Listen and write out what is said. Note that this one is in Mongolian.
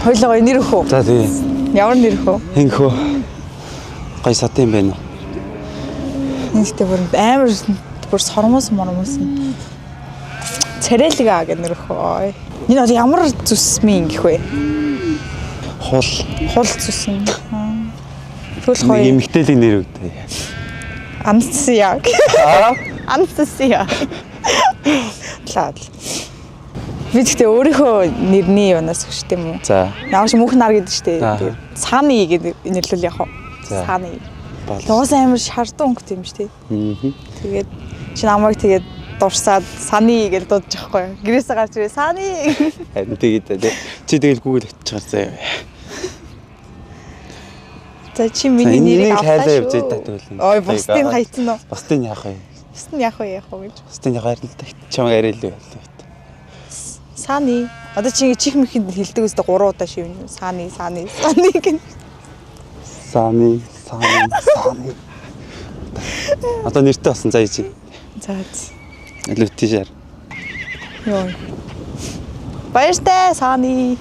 Хойлоо гоё нэр өгөх үү? За тий. Ямар нэр өгөх үү? Хинхөө. Гой сат юм байна. Энэ гэхдээ бүр амар бүр сормоос мормоос нь. Царайлгаа гэх нэр өгөх үү? Энэ одоо ямар зүс мэн гэх вэ? Хул. Хул зүс юм. Тэгвэл Нэг гоё. эмэгтэйлийн нэр өгдөө. Анастасия. Анастасия. Лаа. Би тэгтээ өөрийнхөө нэрний юунаас өгчт юм уу? За. Ямар ч мөнх нар гэдэг штэ. Аа. Тэгээд Саны гэдэг нэрлэл яг уу. За. Саны. Бол. Дуус амар шардсан өнгөт юм штэ. Мгм. Тэгээд чи намайг тэгээд дурсаад Саны гэж дуудаж байхгүй юу? Гэрээсээ гарч ирээ Саны. Харин тэгээд тий. Чи тэгэл Google очиж заяа. За чи миний нэрийг энийг авлаа хайлаа шүү. явж та тэгвэл. Ой бусдыг хайцсан уу? Бусдыг яах вэ? Бусд нь яах вэ яах вэ гэж. Бусдыг яах арил та. Чамайг арай л байлаа. Саны. Одоо чи ингэ чих мэхэнд хэлдэг өстө 3 удаа шивнэ. Саны, саны, саны гэн. Саны, саны, саны. Одоо нэртэй болсон заяа чи. За. Лүтишэр. Йоо. Баяртай Саны.